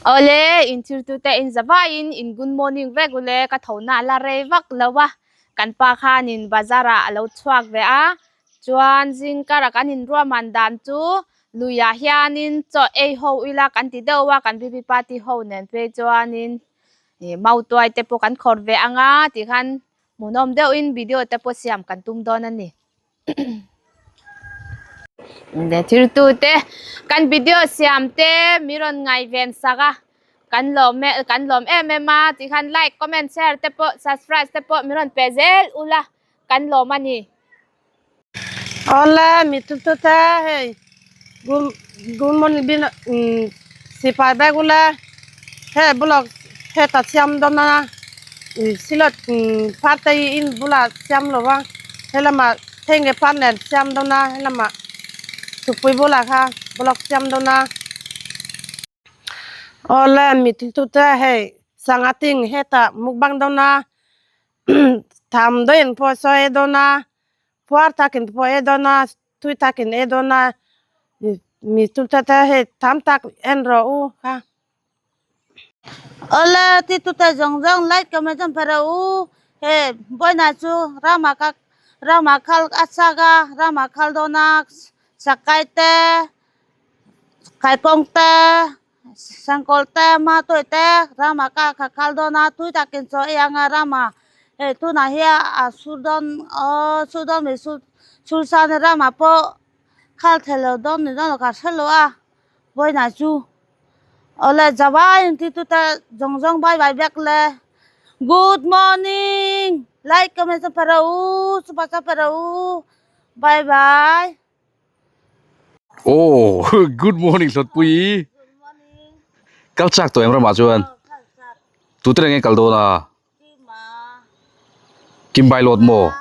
Awle inthirtute in zavaiin in good morning vek ule ka tho na la rei vak lo a kan pa khanin bazar ah a lo chhuak ve a chuan zingkar a kan inruahman dan chu luiah hianin chaw ei ho ila kan ti deuh a kan B B party ho nen phei chuanin ih mautuai te pawh kan khawrh ve anga tikhan hmuhnawm deuhin video te pawh siam kan tum dawn a ni. Thirtute kan video siam te mi rawn ngaihven sak a kan lawm e kan lawm em em a tikhan like comment share te pawh subscribe te pawh mi rawn pe zel ula kan lawm a ni. Awle mi thirtute hei good morning bin sipai bag ula hei bulah heta siam dawn a. Silawt parte hi in bulah siam lo va helamah thenge par nen siam dawn a helamah thupui bulah kha block siam dawn a awle mi thil tu te hei sangha ting hetah mukbang dawn a tham dawn pawh sawi dawn a puar takin pawh ei dawn a tui takin ei dawn a mi tu te hei tham tak en rawh u kha. Awle ti tute zawng zawng light comment chuan phar rawh u he vawiinah chu ramah kha ramah khal a chak a ramah khal dawn a chakai te kaikawng te sangkawl te matuai te ramah kha kha khal dawn a tui takin chaw ei ang a ramah hei tunah hian a sur dawn aw sur dawn mai sur sur san ramah pawh khal thei lo dawn ni dawn lo ka hrelo a vawiinah chu. Awle zawai in ti tute zawng zawng bye bye vek le good morning like comment chu phe rawh u super chu phe rawh u bye bye. Oh good morning Hlawtpui kal chak tawh em ramah chuan tute reng nge kal dawn a Kim bai lawt maw?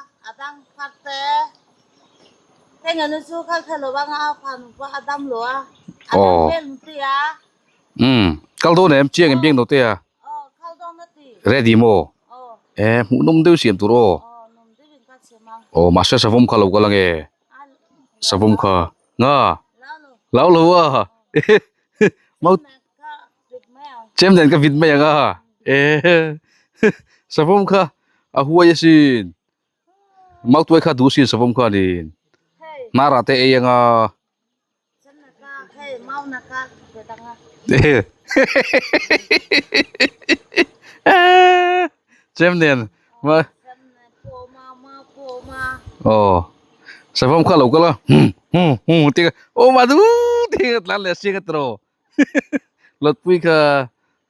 Aw umm kal dawn em chiang em biang note a ready maw e hmuh nawm deuh siam tur aw aw mahse savawm kha lo kal ange savawm kha nga lau lo a mau Chem nen ka vit mai ang a eh savawm kha a huai asin mautuai kha duh asin savawm khanin hnarah te ei ang a chem nen aw savawm kha lo kal a hum hum hum tih kha aw madu tih kha tlan leh a siang a tiraw. Lawtpui kha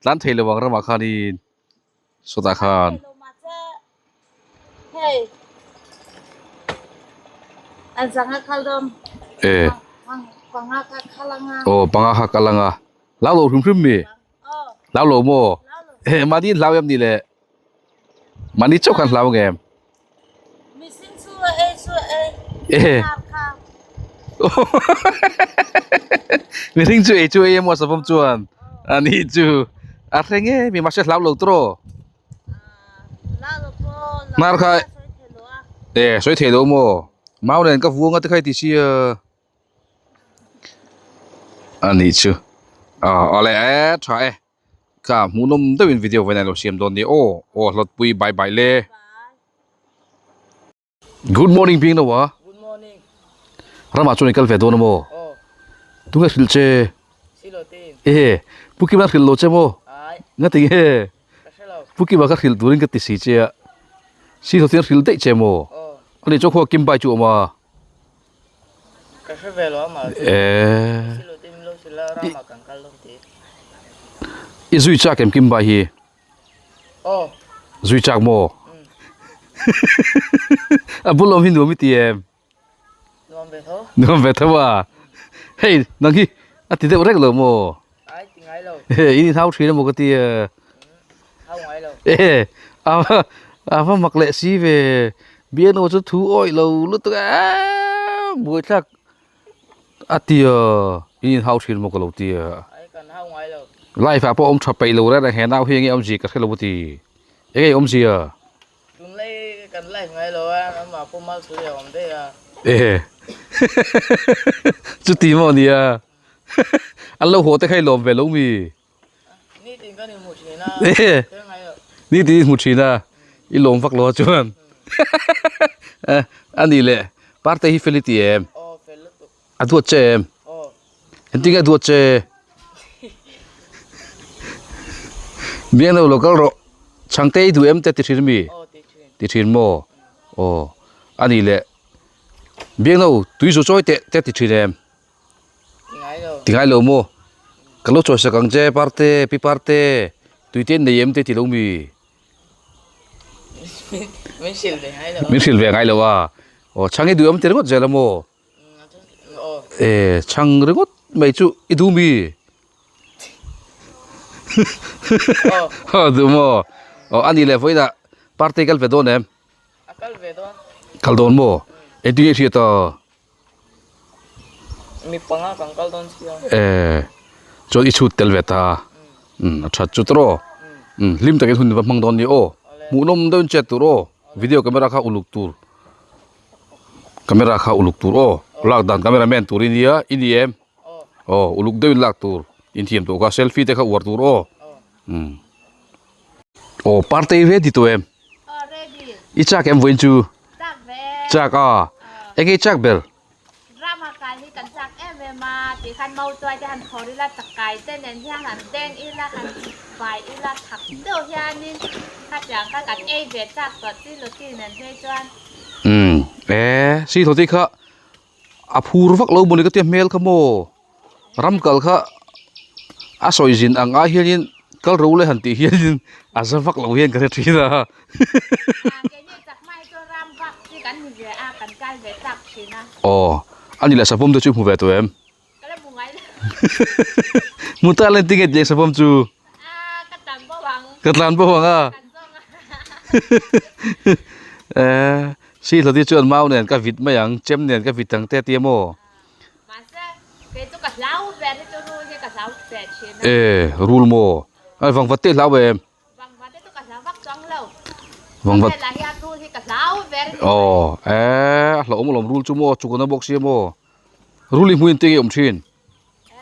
tlan thei lo ang ramah khanin sawtah khan. E aw panga kha kal anga hlau lo hrim hrim mi hlau lo maw e mahni in hlau em ni le mahni chauh khan hlau ang em. Mihring chu ei chu ei emaw savawm chuan a ni chu a hre ngei mi mahse hlau lo tawh hnar kha e sawi thei lo maw mau nen ka vuang a te kha i ti sia a ni chu ah awle e tha e. Ka hmuhnawm deuhin video vawiin a lo siam dawn nia aw aw hlawtpui bye bye le. Good morning Bing Noa. Good morning. Ramah chuan i kal ve dawn a maw? Aw. Tunge hrilh che? Silo tein. Ehe, Pu Kima hrilh lo che maw? Ai. Nga ti nge? Ka hre lo. Pu Kima ka hrilh turin ka ti si che a. Silo tein hrilh daih che maw? Aw. Ani chu khua Kim bai chu awm a. Ka hre ve lo a mah chu. Eee. Silo te min lo hrilh a ramah kan kal dawn tih. I zui chak em Kim bai hi? Aw. Zui chak maw? A bul awm hi nuam i ti em? Nuam ve tho. Nuam ve tho a. Hei nang hi a ti deuh rek lo maw? Ai ti ngai lo. In in hau thin emaw ka ti a. Hau ngai lo. E a a va mak leh si ve. Biano chu thu awih lo lutuk a buaithlak a ti a in in hau thin emaw ka lo ti a. Ai kan hau ngai lo. Life ah pawh awm tha peih lo reng reng he nau hi enge awmzia ka hre lo a ti. Enge awmzia? Tunlai kan live ngai lo a, amah pawh mal thu leh awm daih a. E chuti maw nia an lo haw te kha i lawm ve lo mi? kan inhmu thin a kher ngai lo. Ni tin inhmu thin a i lawm vak lo a chuan a nih leh Parte hi fel i ti em? Aw fel lutuk. A duat che em? Aw. Engtin nge a duat che? Biang lo lo kal rawh. Chhangte i duh em te ti thin mi? Aw ti thin. Ti thin maw? Aw a nih leh Biang lo tui zu chawi teh te ti thin em? Ti ngai lo. Ti ngai lo maw? Ka lo chawi sak ang che Parte, Pi Parte, tui te nei em te ti lo mi? Min hrilh ve ngai lo. Min hrilh ve ngai lo a. Aw chhang i duh em ti ringawt zel a maw? Aw. E chhang ringawt mai chu i duh mi? Aw. Aw duh maw? Aw a nih leh vawiinah party kal ve dawn em? A kal ve dawn. Kal dawn maw? Engtin nge i hriat a? Mi panga kan kal dawn sia. Eh, chuan i chhut tel ve ta. Um, a that chu tawh. Um, hlim takin hun va hmang dawn ni aw. Hmuhnawm deuhin chet tur aw. Video camera kha uluk tur. Camera kha uluk tur aw. Lak dan camera man tur i nia, i ni em? Aw, uluk deuhin lak tur. Inthiam tawh kha selfie te kha uar tur aw. Um. Aw, partei ready tawh em? Aw, ready. I chak em vawiin chu? Chak ve. Chak a. Eng nge i chak ber? Drama kai hi kan chak em em a, tih khan mautuai te han phawr ila, chakai te nen hian han deng ila, han vai ila, thak deuh hianin khatiang kha kan ei ve chak tawh chi loti nen phei chuan. Umm, e, si loti kha a phur vak lo mawni ka tia hmel kha maw? Ram kal kha a sawi zin ang ai hianin kal ro le han tih hianin a za vak lo hian ka hre thin a. Aw a ni leh savawm te chu hmu ve tawh em? Hmu ta len tinge tih savawm chu? Ka tlan bo ang a. Si hlawti chuan mau nen ka vit mai ang chem nen ka vit ang te a tia maw? Mahse, kei chu ka hlau ve hi chu rul hi ka hlau ve thin a. E, rul maw? Ai vangvat te hlau em? Vangvat te chu ka hlau vak chuang lo. Vangvat. Khawvelah hian rul hi ka hlau ve rin. Aw, e, a hlauhawm alawm rul chu maw, chukna bawk sia maw. Rul i hmuin te nge awm thin? E,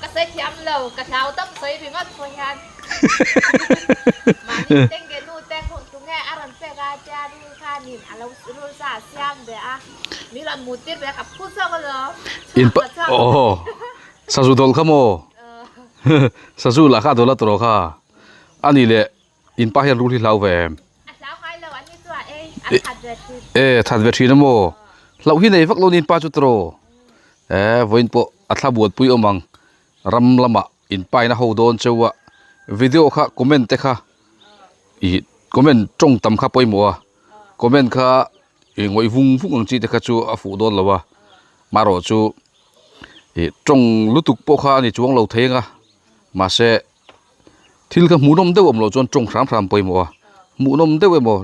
ka sawi thiam lo, ka hlau dam sawi ringawt pawh hian. Mahni tenge nu te tunge a rawn pek a tia rul khanin a lo rul sa a siam ve a. Mi rawn mu tir ve ka phu zawk alawm. In pa aw sazu dawlh kha maw? Sazu lah kha a dawlh a tawrh kha. A nih leh in pa hian rul hi hlau ve em? A hlau ngai lo an ni chu a ei a that ve thin. E that ve thin a maw? Hlauh hi nei vak lo ni in pa chu tawrh. E vawiin pawh a thla buatpui awm ang ram lamah in pa in a ho dawn cheu a video kha comment te kha ih comment tawng tam kha pawimawh a comment kha ih ngawih vung vung ang chi te kha chu a fuh dawn lo a marawh chu ih tawng lutuk pawh kha a ni chuang lo thei ang a mahse thil kha hmuhnawm deuh awm loh chuan tawng hram hram pawimawh a hmuhnawm deuh emaw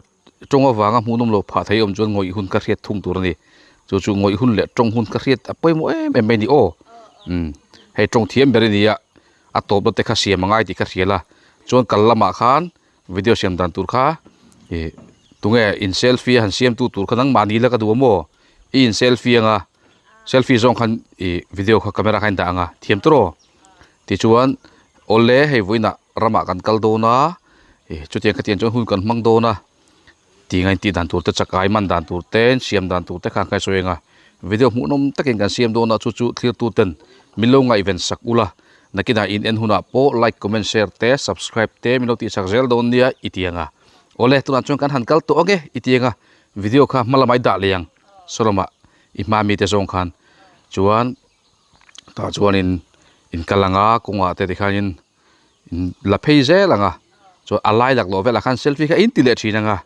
tawng avanga hmuhnawm loh phah thei awm chuan ngawih hun ka hriat thung tur a ni chu chu ngawih hun leh tawng hun ka hriat a pawimawh em em mai a ni aw umm hei tawng thiam ber a ni a a tawpna te kha siam a ngai tih ka hria a chuan kal lamah khan video siam dan tur kha ih tunge in selfie a han siam tu tur kha nangmah ni la ka duh a maw i in selfie anga selfie zawng khan ih video kha camera kha a in dah ang a thiam tawh rawh tichuan awle hei vawiinah ramah kan kal dawn a ih chutiang khatiang chuan hun kan hmang dawn a tih ngaih tih dan tur te chakai man dan tur te siam dan tur te kha an sawi ang a video hmuhnawm takin kan siam dawn a chu chu thlir tu ten min lo ngaihven sak ula nakinah in en hunah pawh like comment share te subscribe te min lo tih sak zel dawn nia i ti ang a awle tunah chuan kan han kal tawh ang e i ti ang a video kha hma lamah i dah leh ang saw lamah i hma mite zawng khan chuan tah chuanin in kal ang a kawngah te tikhanin in la phei zel ang a chuan a lai laklawh velah khan selfie kha in ti leh thin ang a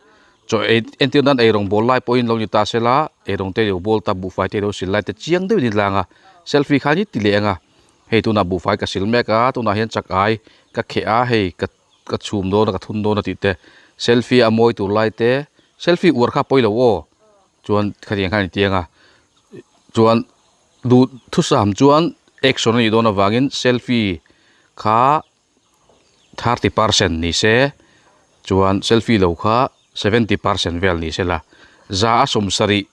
chaw ei entir nan eirawng bawl lai pawhin lo ni ta se la eirawng te lo bawl ta buhfai te lo sil lai te chiang deuhin in lang a selfie khan i ti leh ang a hei tunah buhfai ka sil mek a tunah hian chak ai ka kheh a hei ka ka chhum dawn a ka thun dawn a tih te selfie a mawi tur lai te selfie uar kha pawi lo aw chuan khatiang khan in ti ang a chuan duh thusam chuan action a nih dawn avangin selfie kha 30% ni se chuan selfie lo kha 70% vel ni se la za a sawmsarih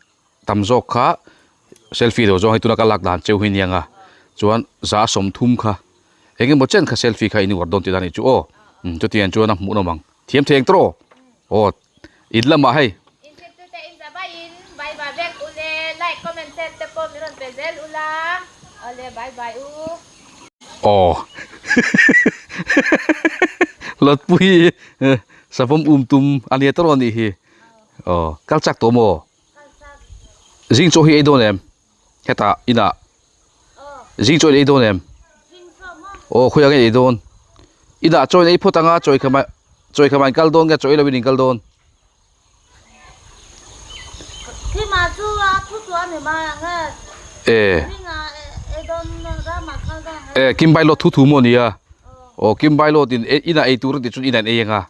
tam zawk kha selfie lo zawng hei tuna ka lak dan cheu hi nia nga chuan za a sawmthum kha. Eng emaw chen kha selfie kha in uar dawn tih dan anih chu aw. Umm chutiang chuan a hmuh nawm ang. Thiam thei ang tawh aw. Aw in lamah hei. In thiltute in za vaiin bye bye vek u le. Like, comment, share te pawh min rawn pe zel ula. Awle bye bye u. Aw Lawtpui savawm um tum a nia tawh anih hi. Aw kal chak tawh maw? Zing chaw hi ei dawn em? Hetah inah zing chaw in ei dawn em? Aw khawiah nge ei dawn? Inah chaw in ei phawt anga chawi khamah chawi khamah in kal dawn nge chaw ei lovin in kal dawn? E e Kim Bailawt thu thu maw nia? Aw Kim Bailawt in inah ei tur a tih chuan inah in ei anga.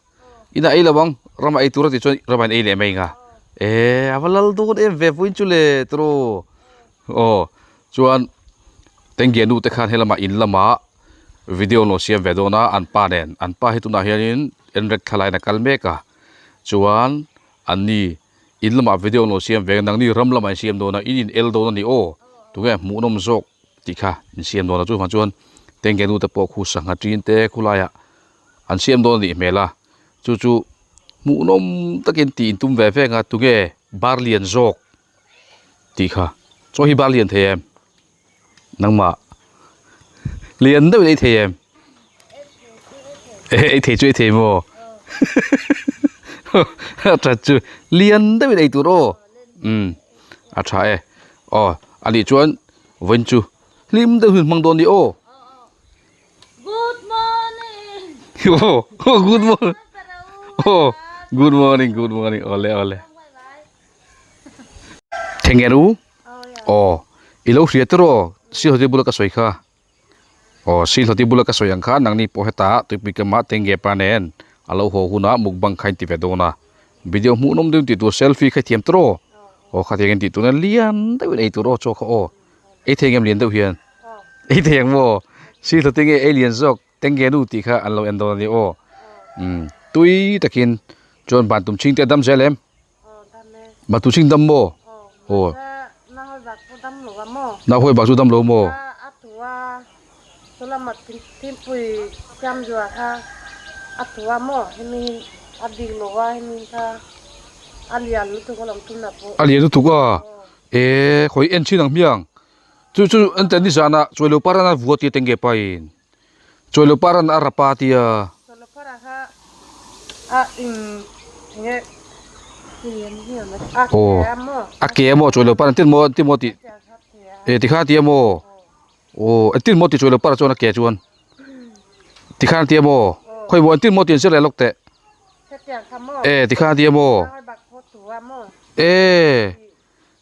Inah ei lo ang, ramah ei tur a tih chuan ramah in ei leh mai nga. E, a va lal dawn em ve vawiin chu le tawrh aw. Chuan Tengge nu te khan helamah in lamah video an lo siam ve dawn a, an pa nen. An pa hi tunah hianin enrek thlalaiin a kal mek a. Chuan anni in lamah video an lo siam ve a, nangni ram lamah in siam dawn a, in in el dawn a ni aw. Tunge hmuhnawm zawk tih kha in siam dawn a. Chuvang chuan Tengge nu te pawh khu sangha ṭin te khulaiah an siam dawn a nih hmel a chu chu hmuhnawm takin tih in tum ve ve ang a tunge bar lian zawk tih kha chaw hi bar lian thei em nangmah lian deuhin ei thei em ei thei chu ei thei maw a that chu lian deuhin ei tur aw umm a tha e aw a nih chuan vawiin chu hlim deuh hi hmang dawn a ni aw. Good morning. Oh, oh, good morning. Oh, good morning, good morning. Ole, ole. Thengeru? Oh, ilo hria tiro. Sil hoti bula ka soi kha. Oh, sil hoti bula ka soi ang kha nangni pawh heta tuipui kama tenge pa nen alo haw huna mukbang kha in ti ve dawn a. Video hmuh nawm deuh in ti tur selfie kha i thiam tiro. Oh, kha tiang in tih tur nen lian deuh in ei tur aw chaw kha aw. Ei thei ngem lian deuh hian. Ei thei ang maw? Sir hlawh te nge ei lian zawk tenge nu tih kha an lo en dawn a ni aw. Umm tui takin chuan ban tum chhing te a dam zel em? Ban tum chhing dam maw? Aw. Nau hawi bak chu dam lo maw? A lian lutuk a. E khawi en thin ang hmiang chu chu an tel nizan ah chuailo paran a vua tia tenge pa in chuailo paran a rapa tia. Aw a ke a maw chuailo paran tin maw tin maw tih e tikhan tia maw aw tin maw tih chuailo para chuan a ke chuan tikhan tia maw khawi maw tin maw tih an zir leh lawk teh. E tikhan tia maw? E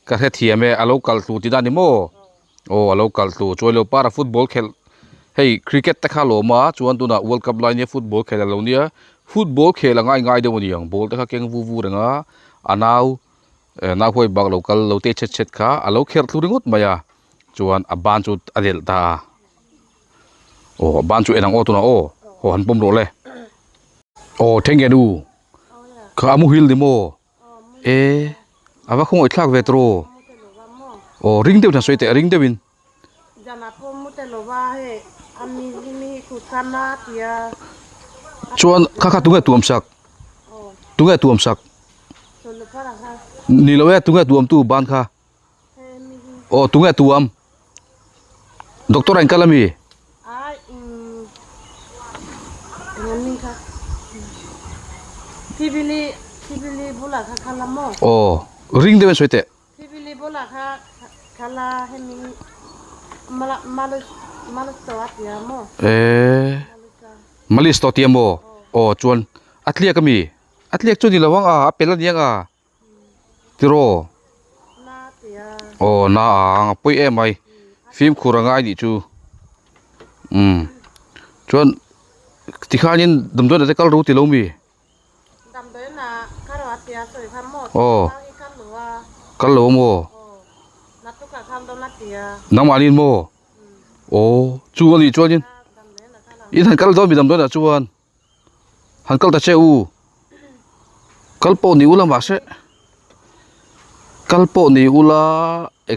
ka hrethiam e a lo kal tlu tih dan ni maw? Aw a lo kal tlu chuai lo para football khelh hei cricket te kha a lawm a chuan tunah world cup lai nia football khelh a lo nia football khel a ngai ngai deuh a ni ang ball te kha keng vu vu reng a a nau nau huai bak lo kal lo te chhet chhet kha a lo kherh tlu ringawt mai a chuan a ban chu a delh ta a aw a ban chu en ang aw tunah aw haw han pawm rawh le. Aw thengen u kha a muhil ni maw e a va khawngaih thlak ve tawh aw ring deuh hian sawi teh ring deuh in. Chuan kha kha tunge tuam sak tunge tuam sak ni lo e tunge tuam tu ban kha aw tunge tuam Doctor a inkal ami? Aw ring deuh in sawi teh. Eee malis tawh tia maw? Aw chuan a tliak ami? A tliak chu ni lo ang a a pel aniang a. Tiraw? Aw na ang a pawi em ai fimkhur a ngai nih chu umm chuan tikhanin damdawiin ah te kal ru ti lo mi? Aw kal lo maw? Nangmahni maw? Aw chu a nih chuanin in han kal dawn mi damdawiin ah chuan. Han kal ta che u kal pawh ni ula mahse kal pawh ni ula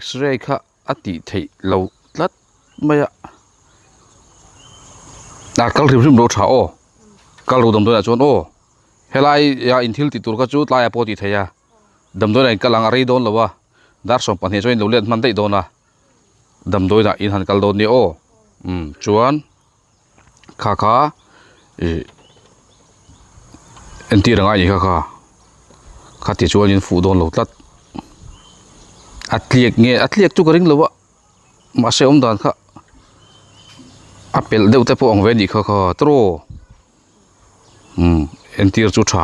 x-ray kha a tih theih loh tlat mai a. A kal hrim hrim lo tha aw. Kal ru damdawiinah chuan aw helai ah in thil tih tur kha chu tlaiah pawh a tih theih a, damdawiinah in kal ang a rei dawn lo a, dar 12 chuan in lo let hman daih dawn a, damdawiinah in han kal dawn nia aw. Umm chuan kha kha ih entir a ngai a ni kha kha, kha ti chuan in fuh dawn lo tlat. A tliak nge a tliak chu ka ring lo a. Mahse awm dan kha a pelh deuh te pawh ang ve a nih kha kha tawrh umm entir chu tha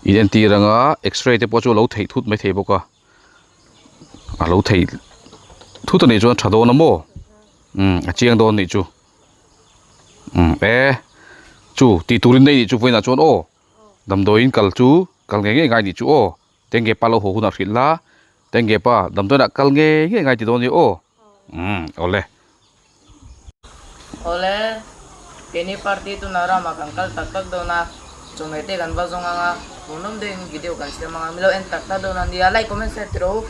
in entir anga x-ray te pawh chu a lo theih thut maithei bawk a a lo theih thut a nih chuan tha dawn a maw umm a chiang dawn a nih chu umm e chu tih turin nei nih chu vawiinah chuan aw damdawiin kal chu kal ngei ngei ngai nih chu aw tenge pa lo haw hunah hrilh la. Tenge pa, damdawiinah kal nge nge ngai ti dawn i aw. Umm, awle. Awle, keini party tuna ramah kan kal tak tak dawn a, chawhmeh te kan va zawng ang a, hmuhnawm deuhin video kan siam ang a, milo en tak tak dawn a nia, like, comment, share ti rawh u.